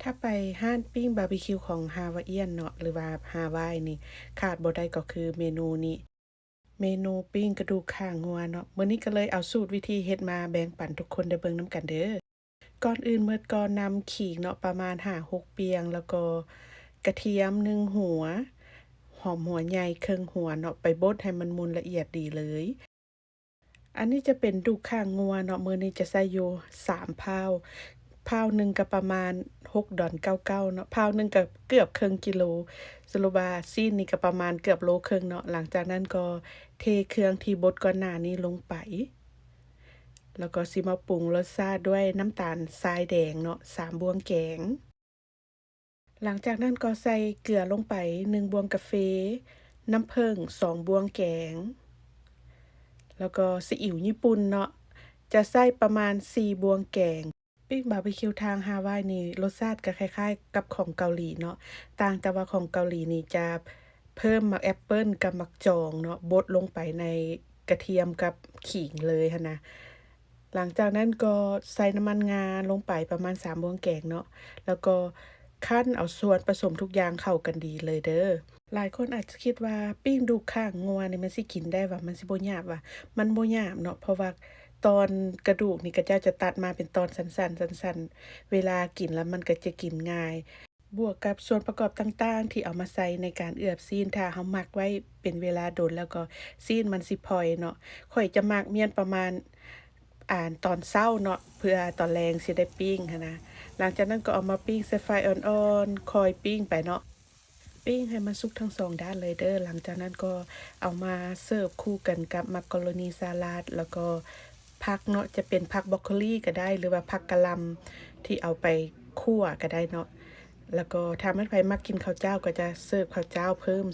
ຖ້າໄປຮ້ານປີ້ງບາບີຄິວຂອງຮາວາເອຍນເນາະ ຫຼືວ່າຮາວາຍນີ້ ຂາດບໍ່ໄດ້ກໍຄືເມນູນີ້ ເມນູປີ້ງກະດູກຂາງົວເນາະ. ມື້ນີ້ກໍເລີຍເອົາສູດວິທີເຮັດມາແບ່ງປັນທຸກຄົນໄດ້ເບິ່ງນຳກັນເດີ້. ກ່ອນອື່ນໝົດກໍນຳຂີງເນາະ ປະມານຫ້າຫົກປ່ຽງ ແລ້ວກໍກະທຽມໜຶ່ງຫົວ, ຫອມຫົວໃຫຍ່ເຄິ່ງຫົວເນາະ ໄປບົດໃຫ້ມັນໝຸ່ນລະອຽດດີເລີຍ. ອັນນີ້ຈະເປັນດູກຂາງົວເນາະ, ມື້ນີ້ຈະໃຊ້ຢູ່ສາມພ້າວ, ພ້າວໜຶ່ງກໍປະມານຫົກດອນເກົ້າເກົ້າເນາະ, ພ້າວໜຶ່ງກໍເກືອບເຄິ່ງກິໂລ, ສະຫຼຸບວ່າຊີ້ນນີ້ກໍປະມານເກືອບໂລເຄິ່ງເນາະ. ຫຼັງຈາກນັ້ນກໍເທເຄື່ອງທີ່ບົດກ່ອນໜ້ານີ້ລົງໄປ ແລ້ວກໍຊິມາປຸງລົດຊາດດ້ວຍນ້ຳຕານຊາຍແດງເນາະ ສາມບ່ວງແກງ. ຫຼັງຈາກນັ້ນກໍໃສ່ເກືອລົງໄປໜຶ່ງບ່ວງກາເຟ, ນ້ຳເຜິ້ງສອງບ່ວງແກງ ແລ້ວກໍຊີອິ້ວຍີ່ປຸ່ນເນາະ ຈະໃສ່ປະມານສີ່ບ່ວງແກງ. ປີ້ງບາບີຄິວທາງຮາວາຍນີ້ ລົດຊາດກໍຄ້າຍໆກັບຂອງເກົາຫຼີເນາະ, ຕ່າງແຕ່ວ່າຂອງເກົາຫຼີນີ້ຈະເພີ່ມໝາກແອັບເປິ້ນກັບໝາກຈອງເນາະ ບົດລົງໄປໃນກະທຽມກັບຂີງເລີຍຫັ້ນນະ. ຫຼັງຈາກນັ້ນກໍໃສ່ນ້ຳມັນງາລົງໄປປະມານສາມບ່ວງແກງເນາະ ແລ້ວກໍຄັ້ນເອົາສ່ວນປະສົມທຸກຢ່າງເຂົ້າກັນດີເລີຍເດີ້. ຫຼາຍຄົນອາດຈະຄິດວ່າປີ້ງດູກຂາງົວນີ້ມັນຊິກິນໄດ້ຫວາ ມັນຊິບໍ່ຫຍາບຫວາ? ມັນບໍ່ຫຍາບເນາະ ເພາະວ່າຕອນກະດູກນີ້ເຂົາເຈົ້າຈະຕັດມາເປັນຕອນສັ້ນໆ ສັ້ນໆ ເວລາກິນລະມັນກໍຈະກິນງ່າຍ. ບວກກັບສ່ວນປະກອບຕ່າງໆທີ່ເອົາມາໃສ່ໃນການເອືອບຊີ້ນ ຖ້າເຮົາໝັກໄວ້ເປັນເວລາດົນແລ້ວກໍຊີ້ນມັນຊິຜ່ອຍເນາະ. ຂ້ອຍຈະໝັກມ້ຽນປະມານ ອ່າ ຕອນເຊົ້າເນາະ ເພື່ອຕອນແລງຊິໄດ້ປີ້ງຫັ້ນນະ. ຫຼັງຈາກນັ້ນກໍເອົາມາປີ້ງໃສ່ໄຟອ່ອນໆ ຄ່ອຍປີ້ງໄປເນາະ, ປີ້ງໃຫ້ມັນສຸກທັງສອງດ້ານເລີຍເດີ້. ຫຼັງຈາກນັ້ນກໍເອົາມາເສີບຄູ່ກັນກັບມັກກະໂຣນີສະລັດ ແລ້ວກໍຜັກເນາະ ຈະເປັນຜັກບຣອກໂຄລີກໍໄດ້ ຫຼືວ່າຜັກກະຫຼ່ຳທີ່ເອົາໄປຂົ້ວກໍໄດ້ເນາະ. ແລ້ວກໍຖ້າແມ່ນໃຜມັກກິນເຂົ້າເຈົ້າກໍຈະເສີບເຂົ້າເຈົ້າເພີ່ມ.